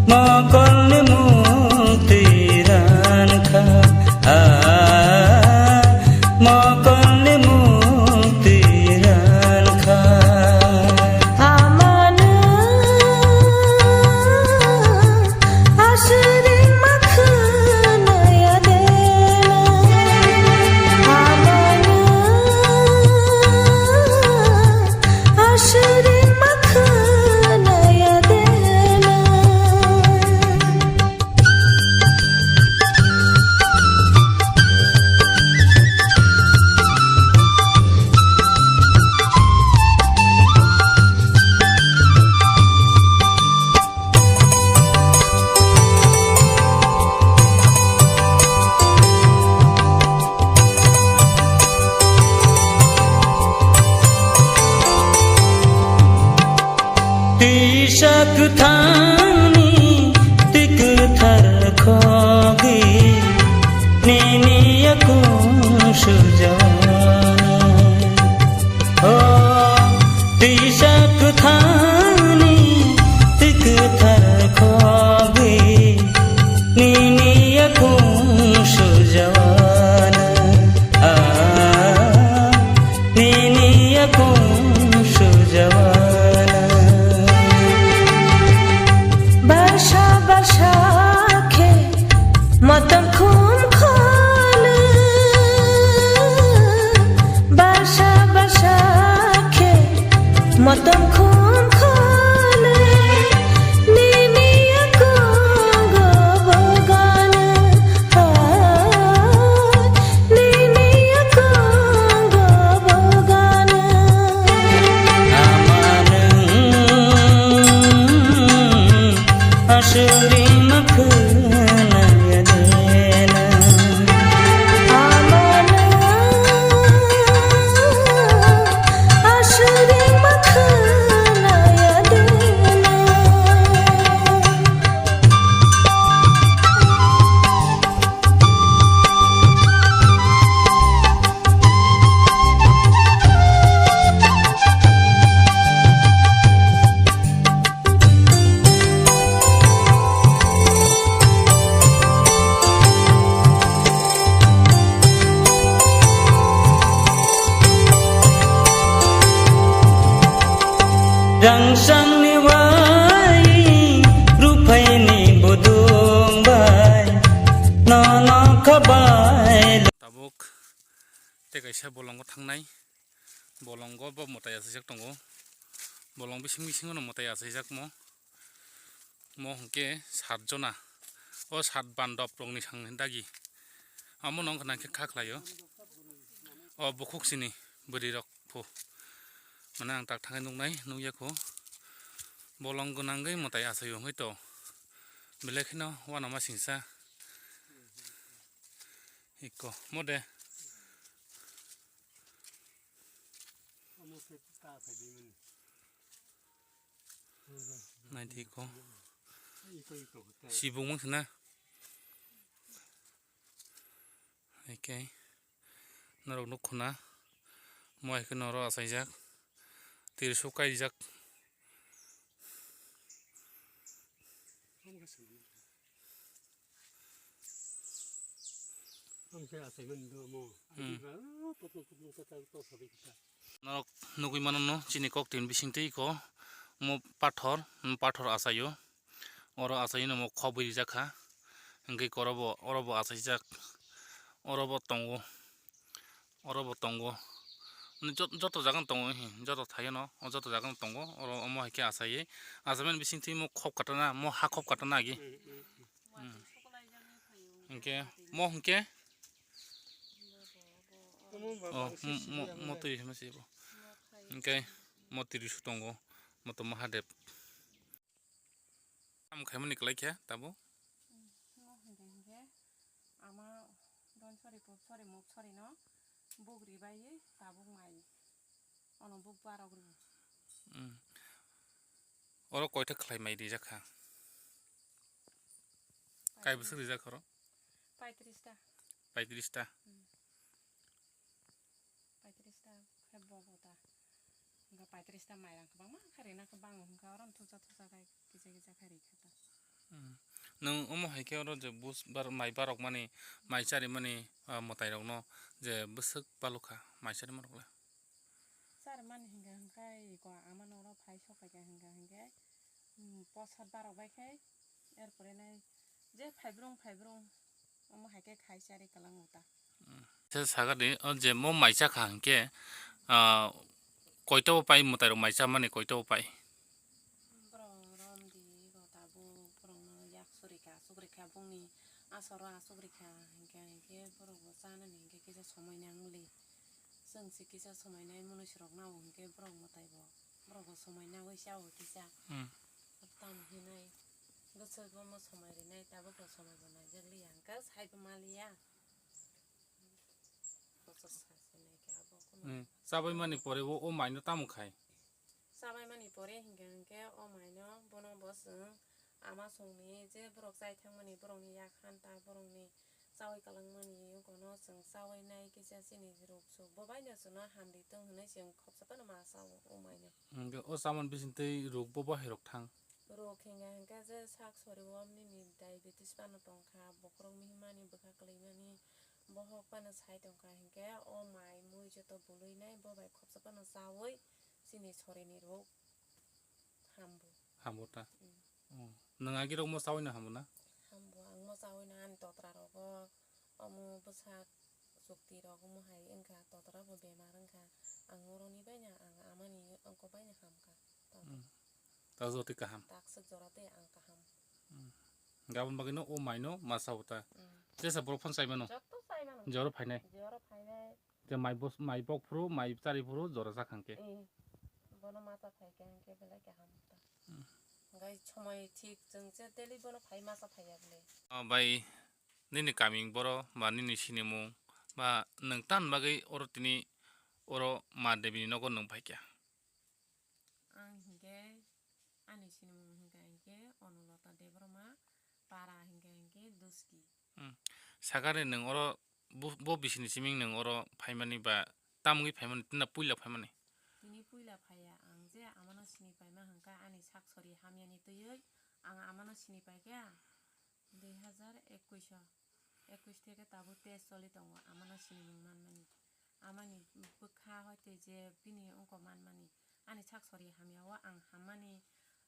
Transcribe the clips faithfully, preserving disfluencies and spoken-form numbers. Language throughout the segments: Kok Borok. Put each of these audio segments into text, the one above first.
Mokolni mukti rankha, ah, mokolni mukti rankha. Amano aswrwng ma khwnaya dena, amano aswrwng ma khwnaya dena. Tisa kwthangni twi kwthar khogwi nini yakung sujana. O tisa kwthangni twi kwthar khogwi nini yakung sujana. Ah, nini yakung sujana. Barsa barsa khe motom khum kholu, barsa barsa khe motom khum kholu, nini yakungo bogana, nini yakungo bogana. Amanung asuri makhuna yadena. Amanung asuri makhuna yadena. Rangsangni wai, ruphaini budung bai, nono khabai. Tabuk tei kaisa bolongo thangnai, bolongo bo mwtai achaijak tongo, bolong bising bisingo no mwtai achaijakmo. Mo hwnkhe sat jona, o sat bandop rokni sang dagi. Amo no wngkha nangkhe kha khlaio. O bukhuk sini bwrwi rok phu. Mane ang tak thangwi nuknai, nukya kho. Bolong gwnangwi mwtai achaio hwnkhe to. Belai kheno uanama singsa. Ikko, mo de. Naidi ikko. Sibung wngkha na. Haikhai norok nukho na, mo hai khe norok achaijak, tirisu kaijak. Hmm. Norok nugwi mano no chini kok tin bising twi ko mo pathor, pathor achaio. Oro achaino mo khobwi rijak kha. Hwnkhe oro bo, oro bo achaijak. Oro bo tongo. Oro bo tongo. Mane jot-, joto jaga no tongo, he, joto thaio no, o joto jaga no tongo. Oro omo hai khe achaiwi. Achaimani bising twi mo khop katana, mo ha khop katana agi. Hmm. Hwnkhe, mo hwnkhe? Oh, mo, mo, mo twi hwnwi se bo. Hwnkhe, mo tirisu tongo, mo to Mahadev. Tamo khaimani kwlai khe tabuk? Mo hwnkhe hwnkhe ama don sori pop sori mok sori no buk ribai tabuk mai. Ono buk barok rw. Hmm. Oro koita khlai mai rijak kha? Kai bwswk rijak oro? Paitris ta. Paitris ta? Hmm. Paitris ta khe bobo ta. Hwnkhe paitris ta mairang kwbangma khe rina khe bango hwnkhe oro thuksa thuksa khai kisa kisa khai rikha ta. Hmm. Nwng omo hai khe oro je bus bar-, mai barok mani, mai charimani, ah, mwtai rokno je bwswk palukha mai charimani rokle. Charimani hinkhe hinkhe ko amano oro phai sok phaikha hinkhe hinkhe, um, posat barok bai khe, erpore nai je phaibrung phaibrung omo hai khe khai chari kwlango ta. Se sagadi, o je mo mai cha kha hinkhe, ah, koito bo pai mwtai rok mai cha mani koito bo pai? Borok romdi rota bo borokno yak suri kha, asuk rikha bongni asoro asuk rikha hinkhe, hinkhe borok bo chanani hinkhe kisa somoi nang li. Chwng se kisa somoi nai munuisu rok nao hinkhe borok mwtai bo, borok bo somoi naui chao kisa. Hmm. Tamo hinai bwswk bo mo somoi rinai tabuk rok somoi bo naijak liya hinkhe sai bo ma liya. Kosa sasinai khe abo kuno. Hmm. Chabai mani pore bo o maino tamo khai? Chabai mani pore hinkhe, hinkhe o maino bono bo chwng ama songni je borok chai thangmani borokni yak hanta borokni chaui kwlangmani wngkano chwng chaui nai kisa chini ruk suk bo baino chwngno hamri tong hinui chwng khopsa phano ma chao o maino. Hinkhe o chamani bisingtwi ruk bo bahai rok thang? Ruk hinkhe, hinkhe je sak sori o nini diabetes phano tongkha, bokhorok mihimani bwkha kwlaimani bohok phano sai tongkha, hinkhe o mai mui joto bului nai bo bai khopsa phano chaui chini sorini ruk hambu. Hambu ta? Mm. Oh. Nwng agi rok mo chaui no hambu na? Hambu, ang mo chaui no ani totra rogo omo bwsak chukti rok omo hai wngkha, totra bo bemar wngkha, ang oroni bai no ang amani ongko bai no hamkha. Totra. Mm. Ta jotwi kaham. Takswk jora tei ang kaham. Mm. Gabon bagwi no o mai no ma chao ta. Mm. Jesa borok phano chai mano. Joto chai mano. Joro phainai. Joro phainai. Je mai bos-, mai bok phuru, mai chari phuru jora chakha hwnkhe. Eh, bono masa phai khe hwnkhe belai kaham ta. Hmm. Hwnkhe somoi thik chwng je daily bono phai masa phaiya bwle. O bai, nini kaming boro ba nini sinimung ba nwng tan bagwi oro tini oro Ma Devi ni nogo nwng phaikha? Ang hinkhe ani sinimung hinkha hinkhe Onulata Debbarma, para hinkha hinkhe Duski. Hmm. Sakari nwng oro bo, bo bisini siming nwng oro phaimani ba tamungwi phaimani, tini puila phaimani? Tini puila phaiya, ang je amano sini paima hwnkha ani sak sori hamyani twiwi ang amano sini paikha dui hazar ekush o, ekush theke tabuk test choli tongo amano sinimung manmani. Amani bwkha hoite je bini ongko manmani, ani sak sori hamya o ang hammani,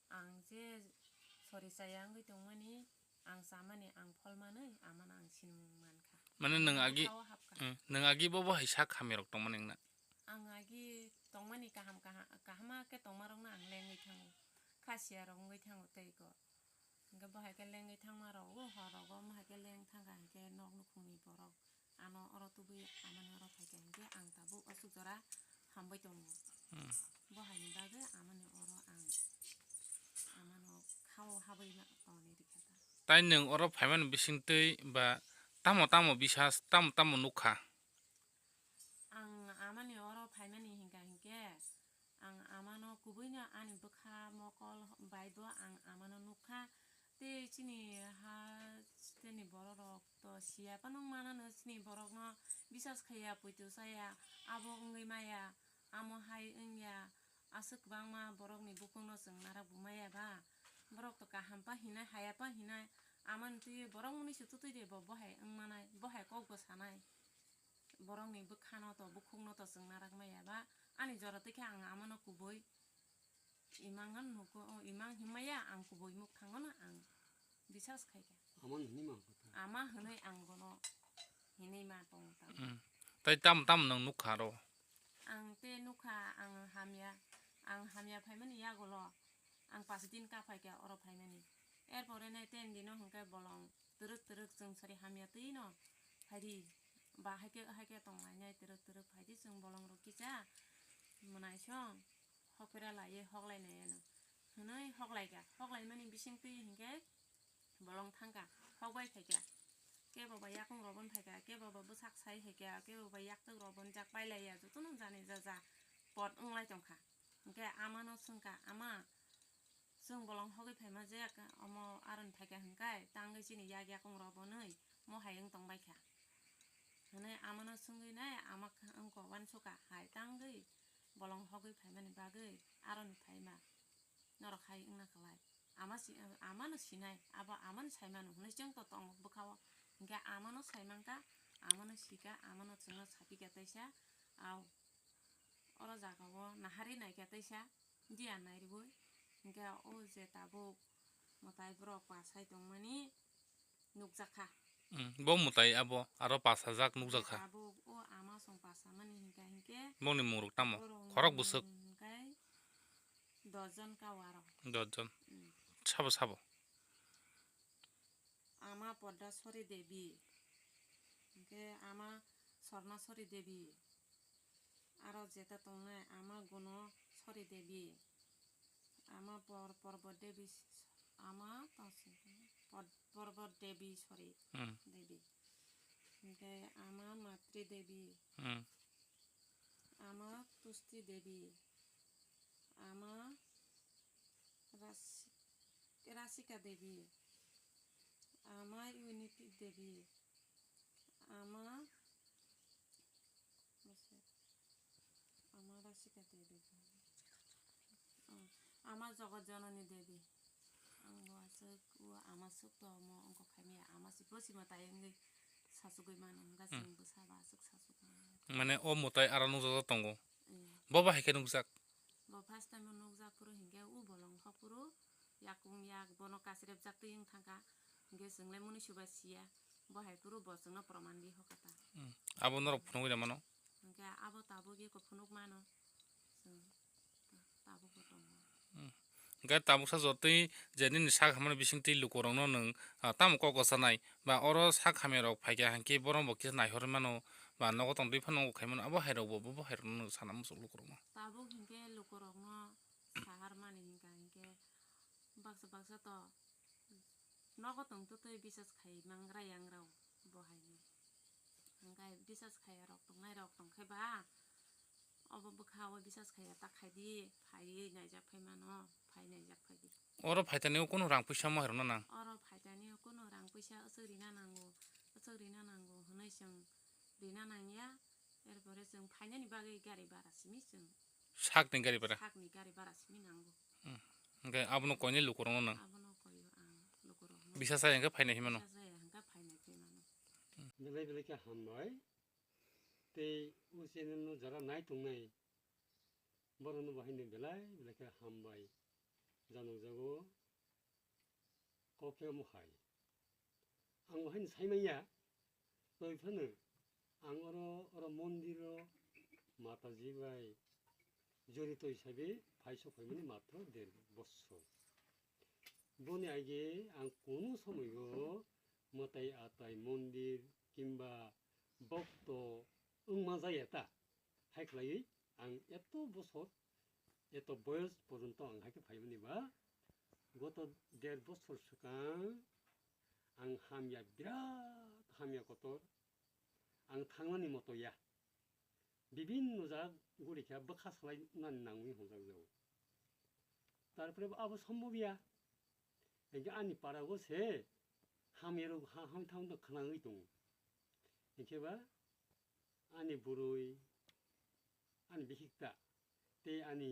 ang je sori chaya wngwi tongmani, ang chamani, ang pholmanwi amano ang sinimung mankha. Mane nwng agi, bwkha o hapkha. Hmm, nwng agi bo bo hai sak hamya rok tongmani wngna? Ang agi tongmani kaham, kaham, kahama khe tongmarokno ang lengwi thango, khasiya rok wngwi thango tei ko. Hingke bo hai khe lengwi thangma rok o hor rogo, omo hai khe leng thangkha hingke nok nukhungni borok ano oro tubui amani oro phaikha hingke ang tabuk aswk jora hambai tongo. Hmm. Bo haini bagwi amani oro ang amano khao habwi ma tonwi rikha ta. Tai nwng oro phaimani bisingtwi ba tamo tamo bisas, tamo tamo nukha? Ang amani oro phaimani hingka hingke, ang amano kubuino ani bwkha mokol bai bo ang amano nukha. Tei chini ha, chini borok rok to siya phano wngmano, chini borok no bisas khaiya, poito chaya, abo wngwi maya, amo hai wngya, aswk kwbangma borok ni bukhuk no chwng narak bo maya ba, borok to kaham pa hinai, haya pa hinai, amani twi borok mani se tutui de bo, bo hai wngmanai, bo hai kok bo sanai. Borokni bwkhano to, bukhukno to chwng narak maya ba, ani jora twi khe ang amano kubui imang ano nugo, o imang hinmaya ang kubui mukthangono ang bisas khaikha. Amano hinwi mang kha ta. Ama hwnwi ang bono hinwi ma tongo ta. Hmm. Tai tam tam nwng nukha aro? Ang te nukha, ang hamya, ang hamya phaimani yagulo ang pash din ka phaikha oro phaimani. Erpore nai ten dino hwnkhe bolong twrwk twrwk chwng sari hamya twi no phaidi. Ba haikhe, haikhe tonglainai twrwk twrwk phaidi chwng bolongrok kisa mwnaisong hokpera laiwi hoklainai ano hwnwi hoklaikha. Hoklaimani bisingtwi hinkhe bolong thangkha, hokbai phaikha. Kebo ba yakung rok bon phaikha, kebo ba bwsak sai phaikha, kebo ba yaktwk rok bon jak pailaiya, jotono jani jaja pot wnglai tongkha. Hinkhe amano swngkha, "Ama, chwng bolong hogwi phaima je omo aroni phaikha hwnkhai tangwi chini yak yakung rok bonwi mo hai wng tongbaikha," hwnwi amano swngwi nai ama wngkha uansukha, "Hai tangwi bolong hogwi phaimani bagwi aroni phaima norok hai wngna khlai?" ama si-, amano sinai, abo amano saimano hwnwi chwng to tongo bwkhao. Hinkhe amano saimankha, amano sika, amano chwngno sapikha teisa, au oro jagao naharwi naikha teisa, diya nairwui. Hinkhe o je tabuk mwtai borok pasai tongmani nukjakha. Hmm, bo mwtai abo aro pasajak nukjakha. Tabuk o ama song pasamani hinkha hinkhe bongni mungrok tamo? Borokni khorok bwswk? Hinkhe dos jon ka o aro. Dos jon. Hmm. Sabo sabo? Ama Poddaswari Devi, hinkhe ama Swarnaswari Devi, aro jeta tongnai ama Gunoswari Devi, ama Por-, Porbot Devi, ama tongsi Pod-, Porbot Devi, sorry, Hmm. Devi, hinkhe ama Matri Devi, Hmm. ama Tusti Devi, ama Rasi-, Rasika Devi, ama Unity Devi, ama, ama Rasika Devi, oh, ama Jagat Janani Devi. Ang bo aswk, o ama swk to omo wngkha khaimya, ama si bo sima tai wngwi sasugwi mano, hwnkha Hmm. chwng bwsa ba aswk sasuk mano. Mane o mwtai aro nukjak tongo? Eh. Bo bahai khe nukjak? Bo first time o nukjak phuru hinkhe o bolong hok phuru yakung yak bono kasirepjak twi wng thangkha. Hinkhe chwng le mwnwi subai siya. Bo hai phuru bo chwngno proman di hokha ta. Hmm. Abo norok phunugwi rw mano? Hinkhe abo tabuk eko phunuk mano. Chwng tabuk bo tongo. Hmm. Hinkhe tabuksa jotoi je nini sak hamani bisingtwi lukurokno nwng, ah, tamo kok kwchanai? Ba oro sak hamyarok phaikha hinkhe borokno bo kisa naihorwi mano, ba nogo tongtwi phano nogo khai mano, abo hairokbo, bo, bo hairokno sana muchuk lukurokno. Tabuk hinkhe lukurokno sahar mani hinkha hinkhe baksa baksa to nogo tongtwtwi bisas khai mangra yangrao bo haino. Hinkhe bisas khaiyarok tongnairok tongkhe ba, obo bwkha o bisas khaiya ta khaidi, phaiwi naijak phai mano, phai naijak phaidi. Oro phaitani o kunu rang puisa mo hairokno nang? Oro phaitani o kunu rang puisa aswk rina nango, aswk rina nango hwnwi chwng rina nangya, erpore chwng phainani bagwi gari bara simi chwng. Sakni gari bara? Sakni gari bara simi nango. Hmm. Hinkhe abono koinwi lukurokno nang? Abono koio ang lukurokno. Bisa chaya hinkhe phainai hinmano? Bisa chaya hinkhe phainai hinmano. Belai belai khe hambai. Tei o channel no jara nai tongnai, borokno bo haino belai belai khe hambai janokjago, kok khe omo hai. Ang bo haino sai manya, tei phano ang oro, oro mondir o Mataji bai jorito hisabe phai sok phaimani matro der bosor. Boni age ang kunu somoio mwtai atai mondir kimba bokto wngma jaya ta. Hai khlaiwi ang eto bosor, eto boyos porjonto ang hai khe phaimani ba, goto der bosor swkang ang hamya, birat hamya kotor, ang thangnani moto ya. Bibinno jaga guri khe bwkha swlainani nangwi hwnjak jago. Tarpore abo sombhob ya. Hinkhe ani para o se hamyarok ha-, ham thang khwnangwi tongo. Hinkhe ba ani bwrwi, ani bihikta tei ani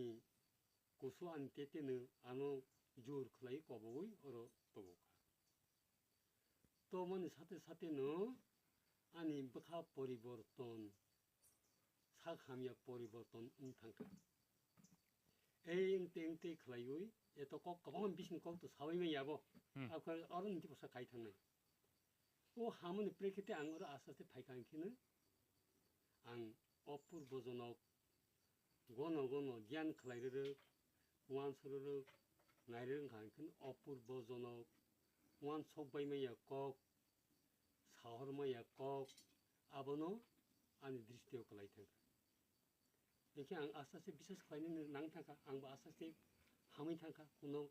kusu ani teteno ano jur khlai kobogwi oro tobokha. Toboni sate sate no ani bwkha poriborton, sak hamya poriborton wng thangkha. Ei wngtwi wngtwi khlaiwi eto kok kwbangma bising kok to saui manya bo. Hmm. Akhe oro nini bwsa kai thangnai. O hamoni prekhite ang oro aste aste phaikha, ang kheno ang opurbo jonok, gono gono gyan khlai rwrwk, uansuk rwrwk, nai rwrwk wngkha, ang kheno opurbo jonok, uansuk bai manya kok, sahor manya kok, abono ani dristio kwlai thangkha. Hinkhe ang aste aste biswas khlainani nang thangkha, angbo aste aste hamwi thangkha, kuno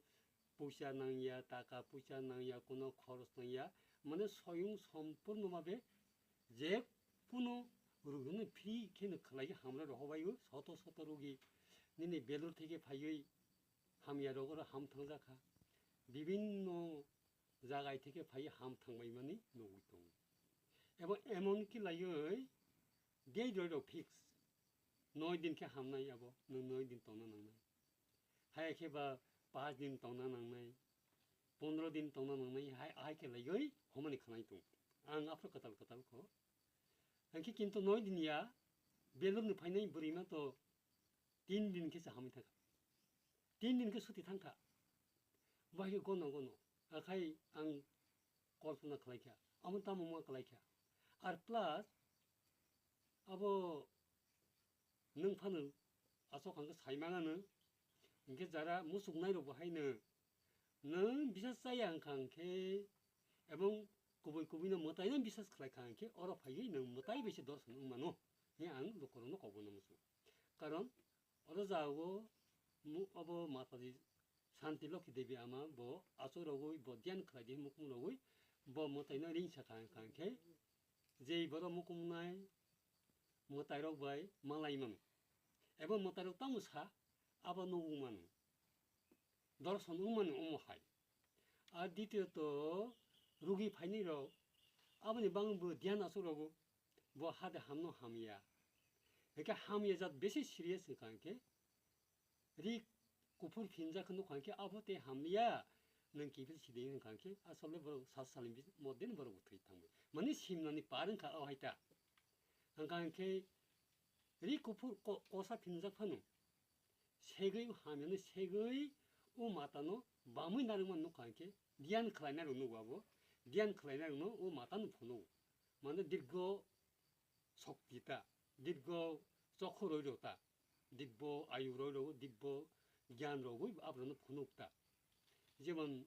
puisa nangya, taka puisa nangya, kuno khoros nangya, mane soyung sompurno babe je kuno rugwino free kheno khlai hamrok rohorbaio, soto soto rugi nini belur theke phaiwi hamyarok oro ham thangjakha, bibinno jagai theke phaiwi ham thangbaimani nugwi tongo. Ebo emon ki laiwi date rok fix. Noi din khe hamnai abo, nwng noi din tongna nangnai. Haya khe ba pash din tongna nangnai. pondro din tongna nangnai hai, hai khe laiwi homani khanai tong. Ang aphuru kwtal kwtal kho. Hwnkhe kintu noi din ya, Belurni phainai bwrwima to tin din khe se hamwi thangkha. Tin din khe suti thangkha. Bahai khe gono gono. Akhai ang kolpona khlai kha. Amo tamo ma khlai kha. Ar plus abo nwng phano aswk hwnkhe sai mangano. Hinkhe jara muchuknai rok bo haino nwng bisas chaya wngkha hinkhe, ebong kubui kubui no mwtai no bisas khlai kha hinkhe, oro phaiwi nwng mwtai bai se dorson wng mano. He ang lukurok no kok bono muchung. Karon oro jagao mu-, obo Mataji Santi Lokhi Devi ama bo achuk rogwi, bo dhyan khlai di, mukhung rogwi, bo mwtai no ring sa kha, kha hinkhe, jei borok mukhung nai mwtai rok bai malai mano. Ebo mwtai rok tamo sa, abo nugwi mano. Dorson wng mano omo hai. Ar ditiyot rugi phainai rok, aboni bangwi bo dhyan achuk rogo, bo hade hamno hamya. Hinkhe hamya jat besi serious wngkha hinkhe, ri kuphur phinjak khe nukha hinkhe abo tei hamliya, nwng kiphil sidi wngkha hinkhe, asole borok sat salni bis-, modde ni borok bo thwi thangbai. Mane simnani par wngkha o hai ta. Wngkha hinkhe ri kuphur ko-, kosa phinjak phano, segwi hamyano segwi o matano bamwi narwkma nukha hinkhe, dhyan khlainai rok nugo abo, dhyan khlainai rokno o matano phunugo. Mane dirgo shokti ta, dirgo chokhu roi rok ta, dibbo ayu roi rok, dibbo gyan rogwi aborokno phunuk ta. Jemon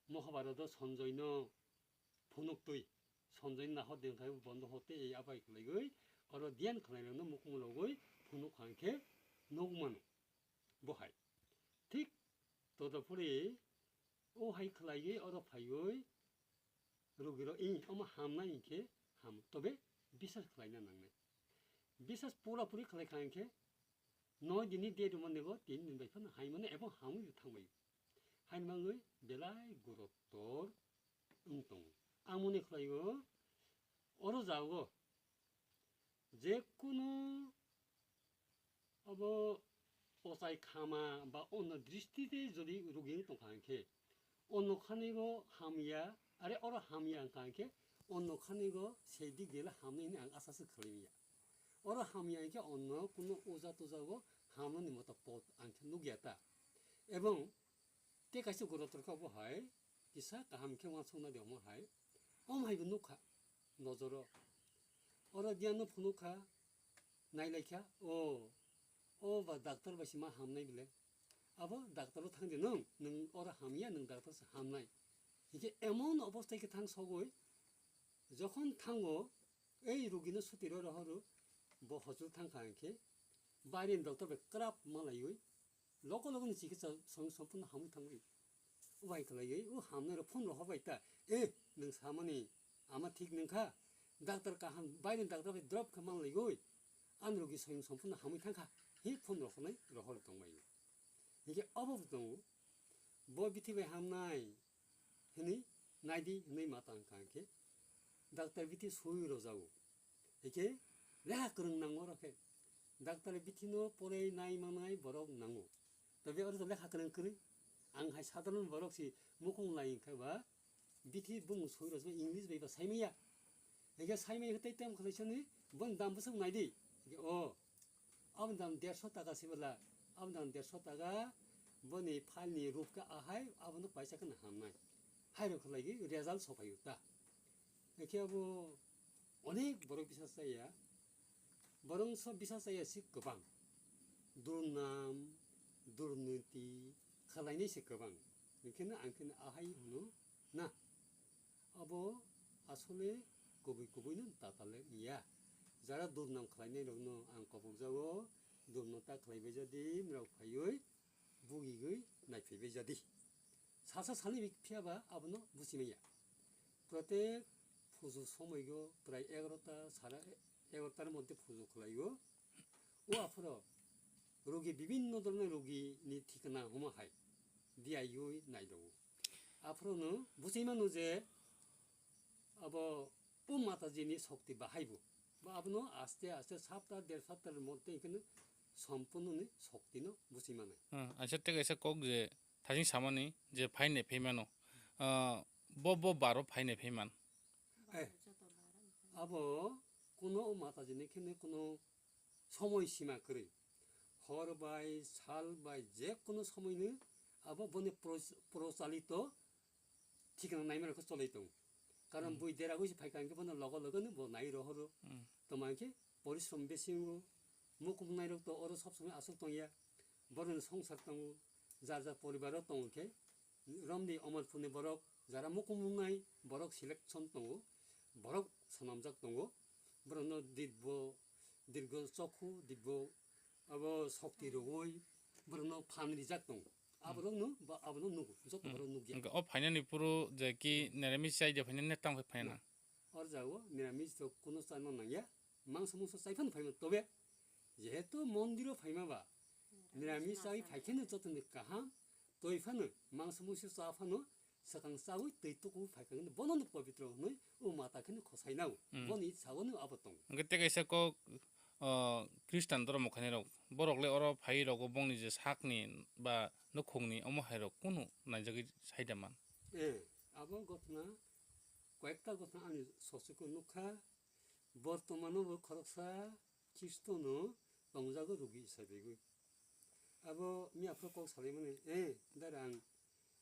Mahabharata o Sanjay no phunuk twi, Sanjay no nahor de wngkha bondo hote ei abai khlaiwi, oro dhyan khlainai rokno mukhung rogwi phunuk kha hinkhe nukmano bo hai. Thik todopori o hai khlaiwi oro phaiwi rugiro, "Ih, omo hamnai," hinkhe ham, tobe bisas khlaina nangnai. Bisas pura puri khlai kha hinkhe, noi dini de rwmani bo tin din bai phano hai mano ebo hamwi thangbai. Hai mangwi belai gurotor wng tongo. Amoni khlaio oro jago je kunu obo ochai khama ba onno dristi tei jodi rugi wng tongkha hinkhe, onno khanigo hamya, are oro hamya wngkha hinkhe, onno khanigo sei dik dela hamnai hinwi ang asa se khlai ya. Oro hamya hinkhe onno kunu uja tujago hamnani moto pot ang khe nukya ta. Ebong tei kaisa gurotor khe obo hai kisa kaham khe uansukna de omo hai. Om hai bo nukha nojoro. Oro diyan no phunukha, nailaikha, o, o ba doctor bai se ma hamnai bile. Abo doctor o thangdi nwng, nwng oro hamya, nwng doctor se hamnai. Hinkhe emon obostai khe thang sogwi, jokhon thango, ei rugino suti rw rohoro, bo hospital thangkha hinkhe, baireni doctor bai kwrap malaiwi, logo logo ni chikitsa song sompurno hamwi thangwi. Ubai khlaiwi, o hamnai rok phone rohor bai ta, "Eh, nwng samani, ama thik nwng kha, doctor kaham, baireni doctor bai drop khe manlaiwi, ani rogi song sompurno hamwi thangkha," hi phone rohornai rohor tongbai. Hinkhe obo bo tongo, bo bithi bai hamnai, hinwi naidi hinwi ma tang kha hinkhe, doctor bithi sui rojago. Hinkhe lekha kwrwng nango oro khe. Doctor bithi no porei nai manai borok nango. Tobe oro to lekha kwrwng kwrwi. Ang hai sadharon borok si mukhung lai hinkhe ba bithi bung sui rojma English bai ba saimaya. Hinkhe saimaya hinkhe tei tamo khlai sani boni dam bwswk naidi. Hinkhe o Aboni dam derso taka se bwla, aboni dam derso taka, boni phalni rupka ahai, abono paisa kheno hamnai. Hairok khlaigwi result sophaio ta. Ekhe abo onek borok bisa chaya, borok so bisa chaya si kwbang. Durnam, durniti, khalainai se kwbang. Hinkhe no ang khe ahai hwno na. Abo asole kubui kubui no tatal le wngya. Jara durnam khlainai rokno ang kobokjago, durnam ta khlai bai jadi, norok phaiwi bugigwi naiphai bai jadi. Sasa salni phiya ba abono buchi manya. Protek phuju somoigo prai egarota, sara egarota ni moddhe phuju khlaio. O aphuru rogi, bibinno dhoronor rogi ni thikna huma hai diaiwi nailaio. Aphuru no buchwi mano je abo o Mataji ni shokti bahai bo. Ba abono aste aste sapta, der sapta ni moddhe hinkhe no sompurno ni shokti no buchwi manai. Hmm, aisa tei kaisa kok je thasing samani je phainai phai mano. ah, bo, bo baro phainai phaiman. Eh, abo kuno Mataji ni kheno kuno somoi sima kwrwi. Hor bai, sal bai, je kuno somoi no abo boni pro-, prochalito thikna naima rok choloi tongo. Karon Hmm. bui dera goi se phaikha hwnkhe bono logo logo no bo nai rohoro. Hmm. Toma hwnkhe porishrom bisingo mukum nai rok to oro sob somoi aswk tongya. Boroni songsar tongo, jar jar poribar o tongo khe, romni Omorpurni borok jara mukum wngnai borok selection tongo, borok swnamjak tongo, borokno dirbo, dirgo chokhu, dirbo abo sokti rwui borokno phan rijak tongo. Aborokno ba abono nugo, joto Hmm. borok nukya. Hwnkhe o phainani phuru je ki niramis chaide phainani tamo khe phaina? Na. Or jago niramis to kuno chana nangya, mangsa mungsa chai phano phaima tobe, jehetu mondiro phaima ba, niramis chai phaikheno jotoni kaham, toi phano mangsa mungsa cha phano swkang chawi twi tuku phaikha hwnwi bono no pobitro hwnwi o mata kheno khosai nao, Hmm. boni sago no abo tongo. Hwnkhe tei kaisa kok, o, Khristan dhormo khainai rok, borok le oro phai rogo bongni je sakni ba nukhungni omo hai rok kunu naijagwi saida man. Eh, abo gotna, koyekta gotna ani sosiko nukha, bortomano bo khoroksa Khristono tongjago rugi hisabe gwi. Abo miyaphro kok salaimani, eh, dara ang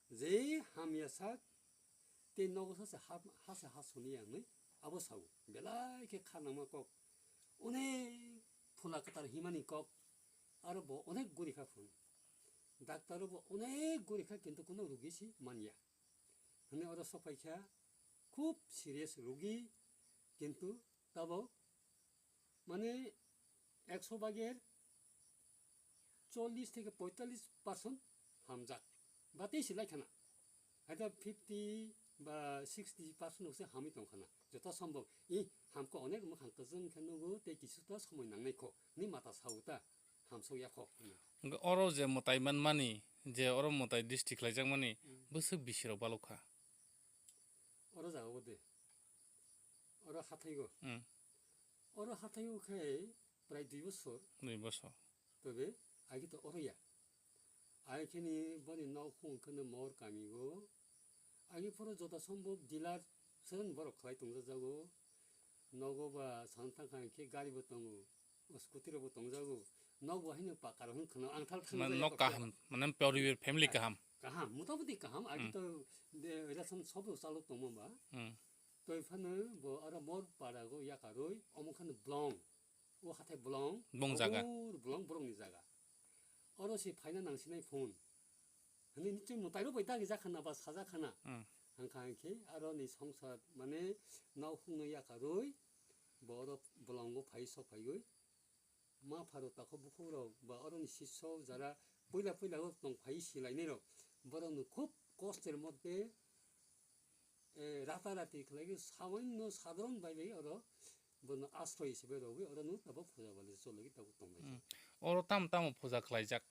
je hamya sak, tei nogo sacha ha, hasa ha soniya hwnwi abo sao. Belai khe kha nangma kok, onek phola kwtal himani kok, aro bo onek guri kha phun. Doctor bo onek guri kha, kintu kuno rugi si manya. Hwnwi oro sok paikha, khub serious rugi, kintu tabok, mane, ekso bagir chollish theke poitallish percent hamjak. Ba tei silai khana. Haida fifty ba sixty percent se hamwi tong khana. Joto sombok, i hamkhe onek mwkhang kwchwng khe nugo, tei kisu ta somoi nangnai kho. Ni mata sao ta, hamsok ya kho. Hwnkhe oro je mwtai manmani, je oro mwtai district khlaijakmani, Hmm. bwswk bisi rok balok kha. Oro jaga o de. Oro hathai o. Hmm. Oro hathai o khe prai dui bosor. Dui bosor. Tobe agi to oro ya. Ai kheni boni nok hung kheno mor kami o. Agi phoro jota sombok dealer seren borok khlai tongjajago. Nogo ba san thang kha khe gari bo tongo. O scooty rok bo tongjago. Nok bo haino pakar hwn kheno ang thal thang Man nok kaham, mane poribar family kaham. Kaham, motamoti kaham. Agi Hmm. to de, ration shop rok chalok tongma ba. Hmm. Toi phano bo aro mor para go yakaroi, omo khano blong. O hathai blong. Blong jaga. Obor blong, borokni jaga. Oro se phaina nangsinai phone. Hwnwi nichoi mwtai rok bai dagi jakhana ba sajakhana. Hmm. Hangkha hangkhe aro ni songsar mane nok hungno yakaroi bo oro blongo phai sok phaiwi. Ma pharo takhuk bukhuk rok ba oroni sisok jara puila puila o tong phai silainai rok. Borok no khub koster moddhe, eh, rata rati khlai samanno sadharon bai bai oro bono asroi hisabe rogwi oro no tabok puja bali chologwi tabok tong lai. Hmm. Oro tamo tamo puja khlaijak?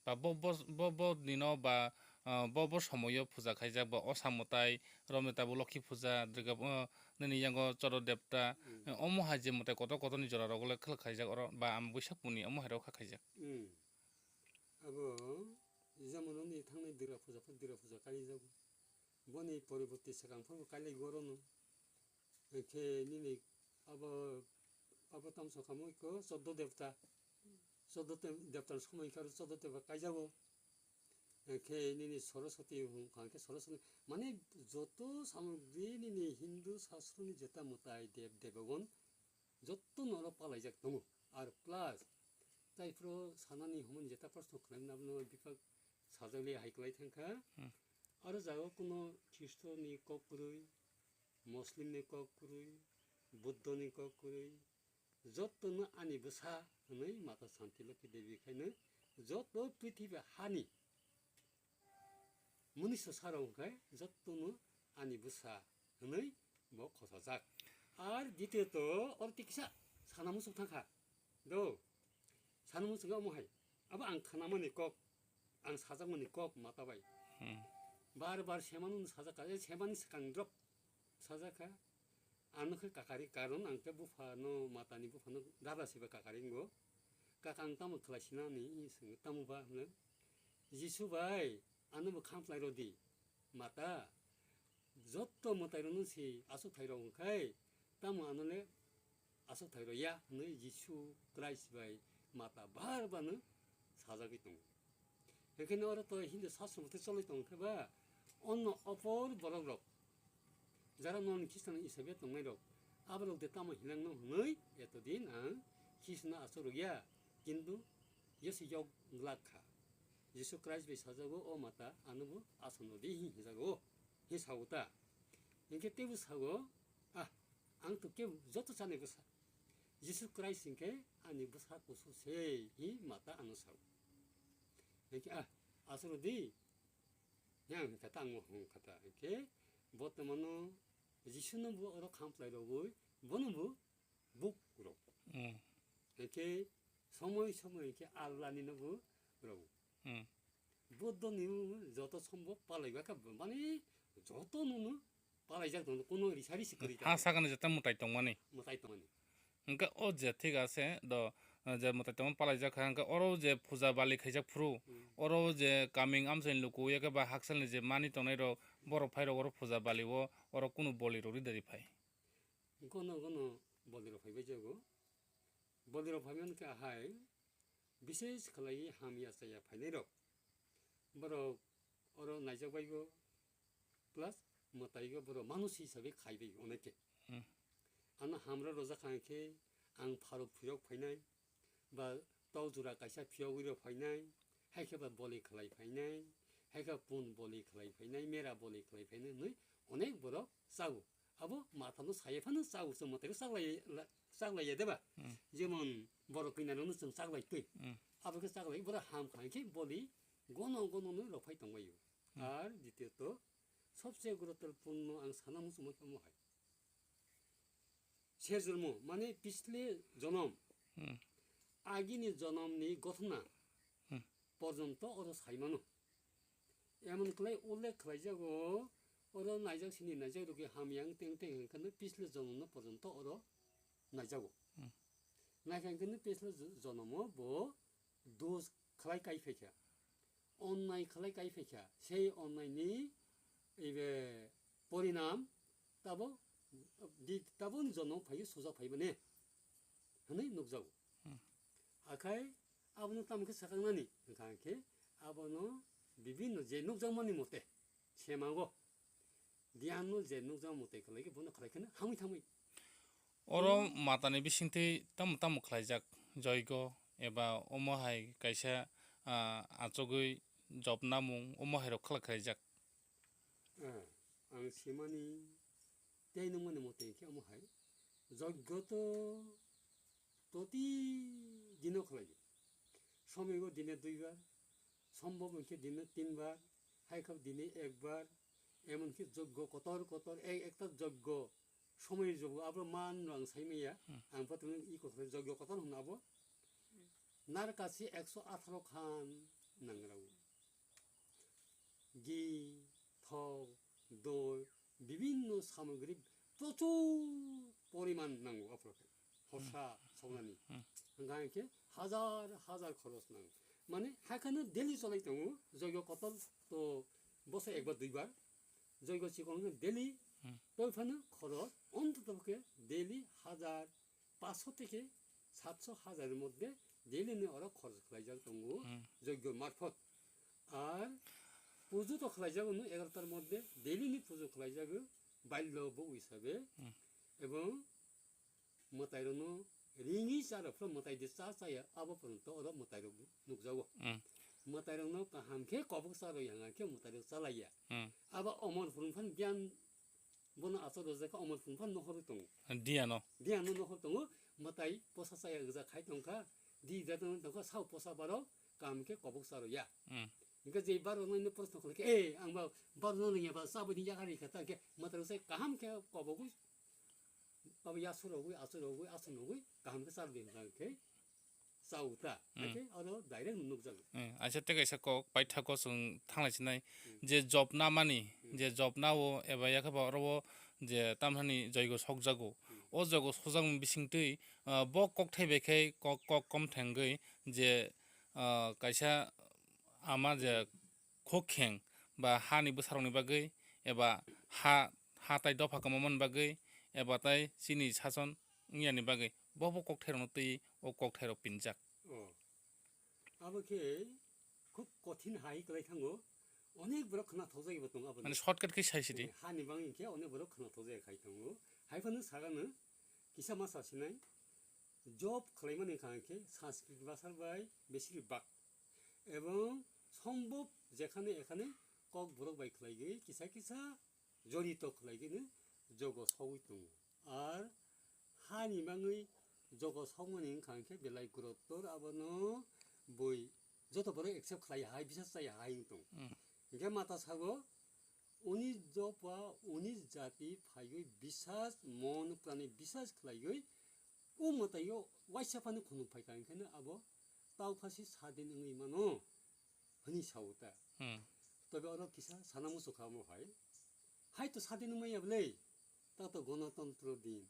Ba bo, bo, bo, bo nino ba, ah, bo, bo somoyo puja khaijak ba Osa mwtai, romni tabuk Lokhi puja, Durga, ah, nini yango Choro Devta, Hmm. eh, omo hai je mwtai kotor kotor ni jora rogo le khwlwk khaijak oro ba ang Buisak puni omo hai rogo kha khaijak. Hmm. Abo jemon oni thangnai Durga puja pho Durga puja kaijago. Boni poriborti swkang pho bo kailai gorono. Hwnkhe nini abo, abo tamsa kamo iko choddo devta. Choddo te-, devta ni somoi khe aro choddo devta kaijago. Hwnkhe nini Saraswati hwnkha hwnkhe Saraswati, mane joto samagri nini Hindu sastroni jeta mwtai dev devagon jotto no oro palaijak tongo. Ar plus, taiphuru sanani humani jeta proshno khlaimani abono biphak sajagli hai kwlai thangkha. Hmm. Aro jaga kuno Khristoni kok kwrwi, Muslimni kok kwrwi, Buddhoni kok kwrwi, jottono ani bwsa hwnwi Mata Santi Lokhi Devi khaino joto prithibi hani munisa sarok hwnkhe jottono ani bwsa hwnwi bo khosajak. Ar ditiyoto oro tei kisa sana muchung thangkha. Do, sana muchung omo hai. Abo ang khnamani kok, ang sajakmani kok mata bai. Hmm. Bar bar semano sajak kha, eh, semani swkang drop sajak kha. Ano khe kakari, karon ang khe buphano, matani buphano dada siba kakari wngo. Kaka, ang tamo khlai sinani? Hinwi swngo. Tamo ba? Hwnwi, Jisu bai, ano bo khamkhlai rw di, mata. Jotto mwtairokno se achukthai rok hwn khai, tamo ano le achukthai rok ya hwnwi Jisu Christ bai mata bar barno sajagwi tongo. Hinkhe no oro to Hindu sasro mothe cholwi tong khe ba, onno opor borok rok, jara non Khristian hisabe tongnai rok, abo rok de tamo hinang no hwnwi etodin ang Khristian achuk rok ya, kintu Yesu yok glak kha. Jisu Christ bai sajago, "O mata, ano bo ason rw di," hi hinjago, hi sago ta. Hinkhe teibo sago, "Ah, ang to kebo joto chani bwsa. Jisu Christ hinkhe ani bwsa kusu se," hi mata ano sago. Hinkhe, "Ah, asoro di," yang hinkhe ta ang hwn kha ta. Hinkhe bo tomano Jisuno bo oro khamplai rogwi, bono bo buk rw. Hmm. Hinkhe somoi somoi hinkhe Allahni no bo rw. Hmm. Buddho ni joto sombo palaiba kha, mane joto no no palaijak tong, kono risa risi kwrwi ta. Ha sakani jeta mwtai tongmani. Mwtai tongmani. Hwnkhe o je thik ase do, je mwtai tongmani palaijak kha, hwnkhe oro je puja bali khaijak phuru, hmm, oro je kaming amchaini luku ya khe ba haksalni je mani tongnai rok, borok phai rok oro puja bali o, oro kunu boli rok ri dari phai. Gono gono boli rok phaibai jago. Boli rok phaimani khe ahai, bises khlaiwi hamya chaya phainai rok. Borok oro naijak baigo, plus mwtaigo borok manush hisabe khaibai oneke. Hmm. Ano hamra rojak kha khe ang pharok phirok phainai, ba tok jora kaisa phiyogwi rok phainai, hai khe ba boli khlai phainai, hai khe pun boli khlai phainai, mera boli khlai phainai hwnwi onek borok chago. Abo mathano saya phano chago, chwng mwtaino chaklai, chaklaiya deba? Hmm. Jemon borok kwnarokno chwng chaklai twi. Hmm. Abo khe chaklai, borok ham kha khe boli gono gono no rok phai tongbaio. Hmm. Ar ditiyoto, sobse gurutorpurno ang sana muchungma khe omo hai. Ser jormo, mane pisle jonom. Hmm. Agini jonomni gothona, hmm, porjonto oro saimano. Emon khlai ullekh khlaijago, oro naijak sini naijak rokhe hamya wng teng teng hwnkheno pisle jonomno porjonto oro naijago. Hmm. Naikha hwnkheno pisle jo-, jonomo bo dos khlai kai phaikha, onnai khlai kai phaikha, sei onnaini ibe porinam tabo di, taboni jonom phaiwi sujak phaimani hwnwi nukjago. Hmm. Akhai abono tamo khe sakangnani hwnkha khe abono bibinno je nukjakmani mote semago. Diyanno je nukjak mwtai khlai khe bono khlai kheno hamwi thamwi. Oro hmm, matani bisingtwi tamo tamo khlaijak, joigo eba omo hai kaisa, ah, achugwi jopnamung omo hai rok khlai khlaijak. Ah, ang simani tei nungmani mwtai khe omo hai, joigo to proti dino khlai di. Somoigo dine duibar, sombhob hwnkhe dine tinbar, hai khe dine ekbar, emon khe joggo kotor kotor, ek ekta joggo somoi jogo, abo man rang sai maya, hmm, ang patwng i kotor joggo kotor hwn abo, narkasi ekso atharo khan nangrao. Gi, thok, doi, bibinno samogri prochur poriman nango aphuru khe. Horsa hmm, songnani. Hmm. Hwnkha khe hajar hajar khoros nango. Mane hakhano daily cholai tongo, joigo kotor to boso ekbar duibar. Joigo chikon daily hmm, toi phano khoros ontoto khe daily hajar paanch sho theke saat sho hajar er moddhe daily ni oro khorch khlaijak tongo, hmm, joigyo marphot. Ar pujo to khlaijago no egarotar moddhe daily ni pujo khlaijago ballo bo hisabe, hmm, ebong mwtai rokno ringwi cha rok phano mwtai de cha chaya abo porjonto oro mwtai rok nukjago. Hmm. Mwtai rokno kaham khe kobok cha rw yang khe mwtai rok chalaiya. Hmm. Abo omor phuru phano biyan Bono achuk rwjak khe omo phung phano nohorwi tongo. Diyano. Diyano nohor tongo, mwtai posa chaya gwja khai tongkha, di da tong tongkha, sao posa baro kaham khe kobok charo ya. Hmm. Hingkhe je baro nai no proshno khlai khe, "Eh, ang ba baro no nungya ba chabwi ni yakari kha," ta hingkhe mwtai rwjak kaham khe kobogwi, abo yasu rogwi, achu rogwi, achu nugwi kaham khe charo di hingkha hingkhe. Chao ta, hmm, haikhe oro direct nukjago. Hmm, aisa tei kaisa kok paithak o chwng thanglai sinai, hmm, je jopna mani, hmm, je jopna o eba yakhe ba oro o je tamhani joigo sokjago. Hmm. O joigo sokjakmani bisingtwi, ah, bo kokthai bai khe kok, kok kom thengwi je, ah, kaisa ama je, hmm, khokheng ba hani bwsarokni bagwi eba ha, ha tai dopha kwmamani bagwi eba tai chini sason wngya ni bagwi bo bo kokthairokno twi o kokthairok pinjak. Oh. Abo khe khub kothin hai kwlai thango. Onek borok khna thokjagwi bo tongo abo. Mane shortcut khe sai sidi. Eh, hani bangwi khe onek borok khna thokjagwi khai tongo. Hai phano sagano kisa ma sasinai. Job khwlaimani wngkha hwnkhe Sanskrit bhasha bai besiri bak. Ebong sombhob jekhane ekhane kok borok bai khwlaigwi kisa kisa jorito khwlaigwino jogo sogwi tongo. Ar hani bangwi jogo sokmani wngkha hwnkhe belai gurottor abono bui joto borok accept khlai hai, bisas chai hai wng tong. Hmm. Hwnkhe mata sago uni joba uni jati phaiwi bisas mon prani bisas khlaiwi o mwtaio waisa phano khunuk phaikha hwnkhe abo tau khasi sadin wngwi mano. Hwnwi sao ta. Hmm. Tobe oro kisa sana muchukha omo hai. Hai to sadin wngmaya bwle. Ta to gonotontro din.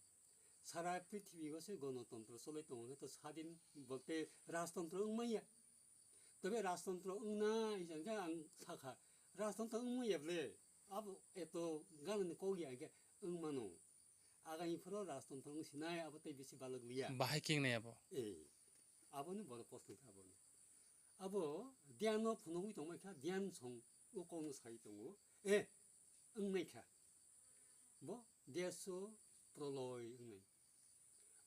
Sara prithibi o se gonotontro cholai tongo, hwnkhe to sadin bolte rajtontro wngmaya. Tobe rajtontro wngna hwnka hwnkhe ang sakha, rajtontro wngmaya bwle. Abo eto ganani kok ya hwnkhe wngmano. Agani phoro rajtontro wng sinai abo tei bisi balok liya. Bahai khe wngnai abo? Eh, aboni borok kosto khe aboni. Abo diyan no phunugwi tongmai kha, diyan song o kok no sai tongo. Eh, wngnai kha. Bo deso proloi wngnai.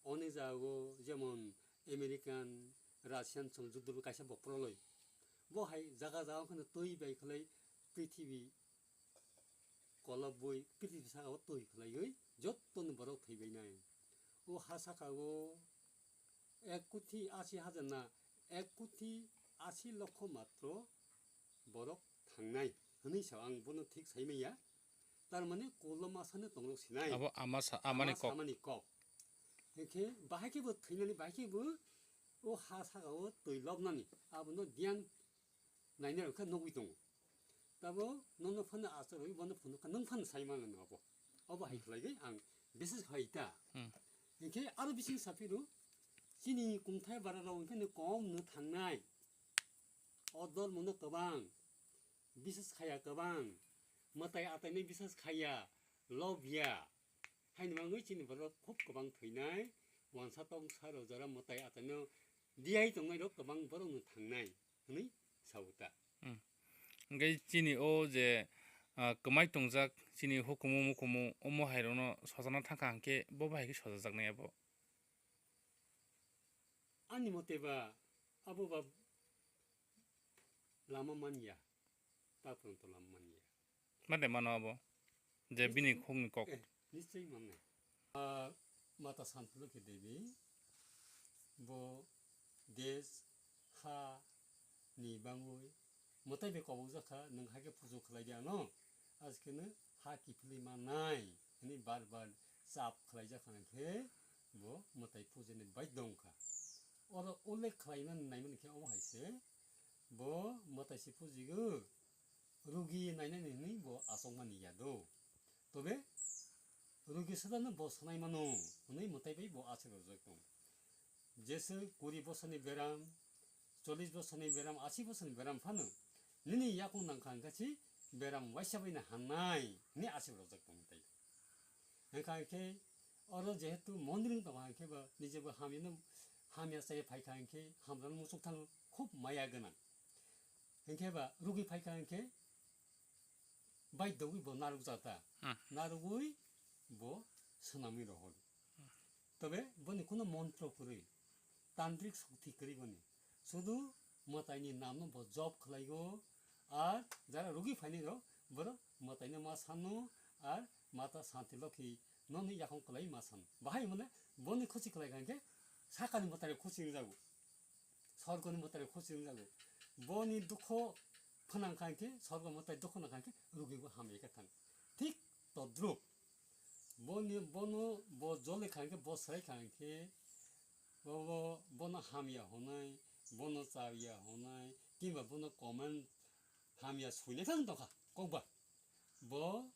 Oni jago jemon American, Russian song juddo kaisa bo proloi. Bo hai jaga jaga kheno twi bai khlai prithibi kolobwi prithibi saka o twi khlaiwi jottoni borok thwibainai. O ha saka o ek kuthi asi hajar na ek kuthi asi lokho matro borok thangnai hwnwi sao, ang bono thik saimanya. Tar mane koloma sano tongrok sinai. Abo ama sa-, amani kok. Ama samani kok. Hwnkhe bahai khe bo thwinani, bahai khe bo o ha saka o twi lobnani. Abono diyan nainai rok khe nugwi tongo. Tabo nono phano achar rwi bono phunuk kha, nwng phano sai mano no abo. Obo hai khlai gwi ang bises hai ta. Hmm. Hinkhe aro bising saphiro chini kungthai bara rok hinkhe no kom no thangnai. O dol mono kwbang, bises khaya kwbang, mwtai atai no bises khaya, lobya. Haini bagwi chini borok khub kwbang thwinai, wansa tongsa rok jora mwtai atai no diyai tongnai rok kwbang borok no thangnai. Hwnwi sao ta. Hmm. Hwnkhe chini o je, ah, kwmai tongjak chini hukumu mukumu omo hai rokno sojana thangkha hwnkhe bo bahai khe sojajaknai abo. Ani mote ba abo ba lama manya, ta phrwngto lama manya. Made mano abo je bini khukni kok. Eh, nischoi mannai. Ah, Mata Santilokhi Devi, bo desh, ha, ni bangwi mwtai bai kobokjak kha, nwng hai khe pujo khlai di ano, askeno ha kiphilwi mannai hwnwi bar bar chap khlaijak kha, hwnkhe bo mwtai pujani baidhyo wngkha. Oro ullekh khlaina naimani khe omo hai se, bo mwtai se pujigo, rugi nainani hwnwi bo achukmani ya do. Tobe rugi sedano bo sanai mano hwnwi mwtai bai bo achuk rwjak tongo. Jesa kuri bosorni beram, chollish bosorni beram, ashi bosorni beram phano nini yakung nangkha hwnkhe si beram waisa baino hamnai hwnwi achuk rwjak tongo tai. Hwnkha hwnkhe oro jehetu mondiring tongo hwnkhe ba nijebo hamyano, hamya chaya phaikha hwnkhe hamrano muchuk thango, khub maya gwnang. Hwnkhe ba rugi phaikha hwnkhe baidhogwi bo narwkjak ta. Hmm. Narwgwi bo swnamwi rohor. Hmm. Tobe boni kuno montro kwrwi, tantrik shokti kwrwi boni. Sudu mwtaini namno bo jop khlaigo, ar jara rugi phainai rok borok mwtaino ma sano, ar Mata Santi Lokhi noni yakhong kwlai ma sano. Bahai mane boni khusi khlai kha hwnkhe sakani mwtai rok khusi wngjago. Sorgoni mwtai rok khusi wngjago. Boni dukho phanang kha hwnkhe, sorgo mwtai dukho nang kha hwnkhe, rugi bo hamya khe thang. Thik todrup. Boni, bono, bo jole kha hwnkhe, bo sai kha hwnkhe, bo, bo, bono hamya hwnwi, bono chawiya hwnwi, kimba bono comment hamya swinai thang tongkha, kokba. Bo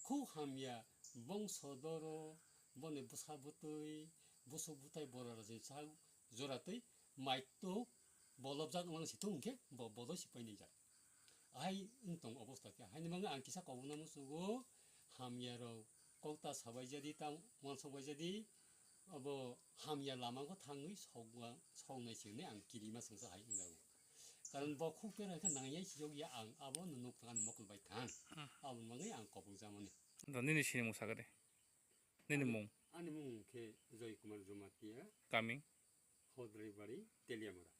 khub hamya bongso doro, boni bwsa bwtwi, busuk bwtai bora rajini sak jora twi maituk bolobjak wng si thung khe bo bodo si painai jak. Hai wng tong obostha khe. Haini bagwi ang kisa kobokna musugo, hamya rok kokta sabai jadi, ta uansuk bai jadi, abo hamya lama go thangwi sokma, soknai se hwnwi ang kirima swngsa hai wngjago. Karon bo khuk pera khe nangyai siyok ya ang abo no nuk thang mokol bai thang. Hmm. Aboni bagwi ang kobok jamani. Da nini sinimung sakade. Nini mung. Ani mung khe Joy Kumar Jamatia. Kami. Hodrai Bari, Teliamura.